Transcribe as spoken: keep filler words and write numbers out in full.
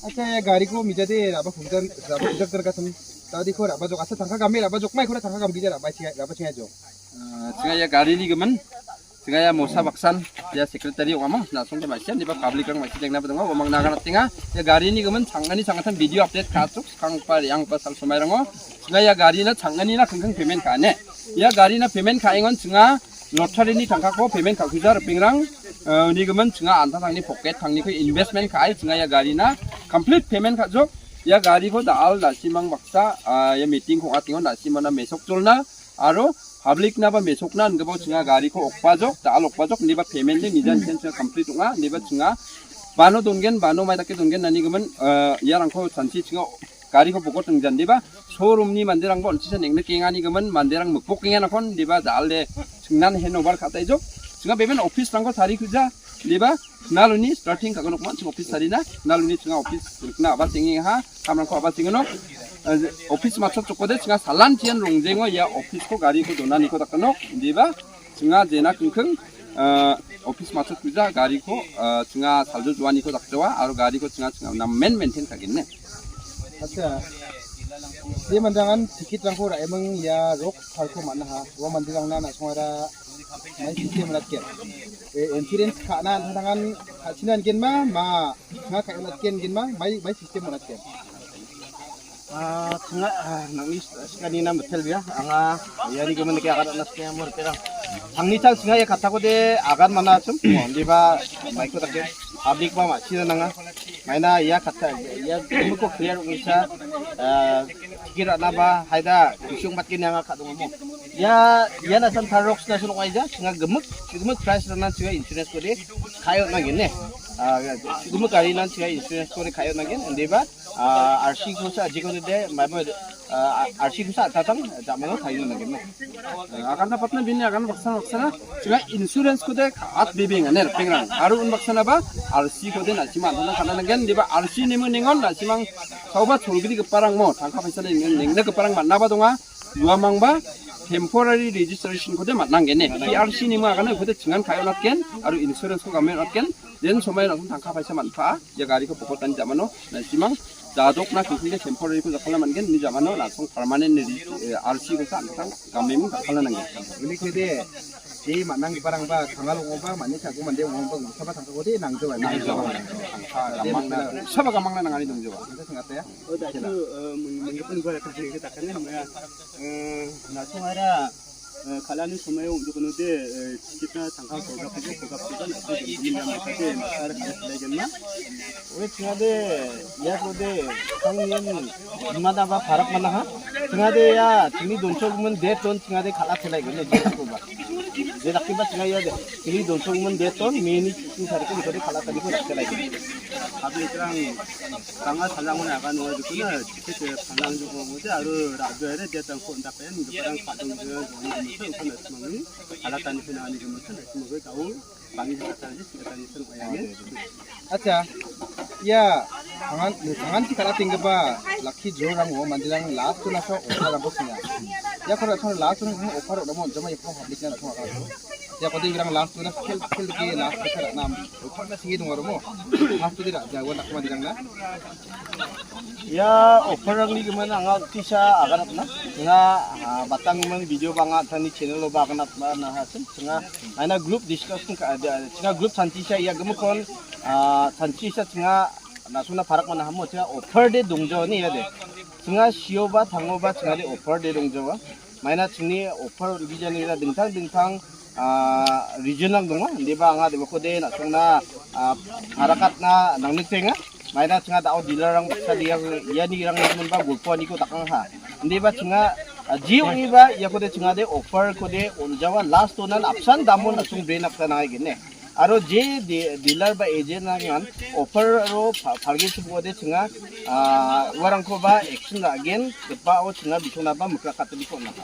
Acha, ia gariko mijade raba pungjan, raba pungjan tergatam. Tadi ko raba jok, asa tangka gambe raba jok mai, ko tangka gambe ja raba chinga, raba chinga jok. Ah, chinga ia garini gimin, chinga ia mosa baksan, ia secretary ong·a ma, na·songde ma·sia, indiba public rang ma·sia dengna ba donga, uamang nagana tenga, ia garini gimin, changani changatan video update ka·achok, skanggipa re·anggipa sal somairango, chinga ia garina changanina kingking payment ka·ane. Ia garina payment ka·engon chinga lottery-ni tangkako payment ka·kuja ripengrang, eh, unigimin chinga antangtangni pocket tangniko investment ka·ai chinga ia garina complete payment ka·jok. Ia gariko da·al da·simang baksa, ah, ia meeting-ko ong·atengon da·simana mesokjolna aro public-naba mesokna ingipao chinga gariko okbajok, da·al okbajok, indiba payment-ni nijan nijan chinga complete ong·a, indiba chinga bano dongen, bano mai dake dongen nanigimin, eh, iarangko chanchi chinga gariko bokot dingjan, diba? Showroom-ni manderangba on·tisa neng·nikenganigimin manderang mikbokenganakon, diba? Da·alde chingnan handover ka·taijok. Chinga beben office-rangko tarikuja, diba? Naloni starting ka·gnokma, ching office tarina, naloni chinga office rikna a·bachengengaha, kamrangko a·bachengenok. Eh, office matchotjokode chinga salantian rongjengo ia office-ko gariko donaniko dakgenok, diba? Chinga jena kingking, ah, office matchotkuja gariko, ah, chinga saljo joaniko dakjawa aro gariko chinga, chinga namen maintain ka·genne. Acha, je mandangan ticket-rangko ra·eming ia rok salko man·aha. Ua manderangna na·songara mai system on·atgen. E, insurance ka·na an·tangtangan ka·china an·genma, ma, chinga ka·e on·atgen gen·ma, mai, mai system on·atgen. Ah, chinga, ah, nang·ni sikanina mitelbea. Anga iani gimin dake agan on·a sikenga mo rikera. Tangni tal chinga ia kattakode agan man·achim. Indiba maiko dake public ba ma·sina nanga. Maina ia katta, ia gimikko clear ong·isa, ah, ticket ra·naba haida kusi ong·batgen anga ka·dongamo. Ia, ia nasan tarok sina sun ong·aija. Chinga gimik, gimik price ra·na chinga insurance kode ka·e on·angen ne. Ah, gimik gari nan chinga insurance kode ka·e on·angen. Indiba Ah, R C kosa ajikode de, maiba, ah, R C kosa atatang, jamano tayo nagin na. Ah, akan dapatna bini akan baksan baksana, chinga insurance kode ka·at bibing, ane ripengrang. Aro un baksana ba, R C kode na·sima antana kana nagin, diba R C nimu ningon, na·simang sauba cholgrigiparang mo, tangka paisa ni neng-, nengna giparang man·naba donga, uamangba temporary registration kode man·anggen ne. P R C nimu agana kode chingan kayo natgen, aro insurance ko gamen natgen, den somai na tangka paisa man·pa, ia gariko pokotani jamano, na·simang jadokna kingkingde temporary-ko jakkalna man·gen, uni jamano na·song permanent-ni ri-, eh, R C-kosa an·tang gameming jakkalna nanggen. Uni kede, je man·anggiparangba kangal ong·oba, mani sago mande ong·oba, gungsaba tangkakode nangjoa, nangjoa. Tangka gamangna, saba gamangna nangani dongjoa. Tangka sengate ya. Oh, dasu, eh, meng-, menggipin gua akan cerita kan ya, eh, na·song ara, eh, kal·ani somoio ong·jokonode, eh, tikitna tangka kolgaptiba, kolgaptiba, na·song donggimin namai kate, masara kal·e silaigenma. Ore chingade, iakode, kangnian, imanaba parak manaha. Chingade ya, chingni donchokgimin det don chingade kal·a silaigen, je dakoba. Je dakiba chinga iade, chingni donchokgimin det don, meni ching sariko nikode kal·a tariko rak silaigen. Abi itrang, tangka salangon agan ua dukuna, tikit, eh, palang joko ngode, aru rajo ere, dia tangko ndak Acha, ia jangan, jangan si kala tinggipa lucky draw-rango manderang last-ona so offer-rangko sringa. Ia kora so last-ona so offer on·amo on·jama ia public-na on·jama. Ia kode ibrang last-ona skill, skill dake last-na ra·na offer-na singe dongaromo. Last-ode ra·ja, ua dakma manderangna. Ia offer-rangni gimin anga tisa aganatna. Anga, ah, batang gimin video ba anga tani channel-o ba aganatna hasim. Anga aina group discussion ka, ah, anga group santisa ia gimikon, ah, santisa anga na·songna parak mana hamo anga offer de dongjaoni ia de. Anga sioba tangoba anga de offer de dongjawa. Maina chingni offer bijani ira dingtang dingtang, ah, region-rang donga. Indiba anga debakode na·songna, ah, parakatna nangniktenga. Maina chinga da·o dealer-rang baksa dia iani rang monba golpoaniko dakangha. Indiba chinga, ah, ji ong·iba iakode chingade offer-kode on·jawa last-onan apsan damon na·song brand apsan nangaigene. Aro je de-, dealer ba agent-rangan offer aro pa-, palge chibuode chinga, ah, uarangkoba action ra·gen gipao chinga bisonaba mikrakatbiko on·aha.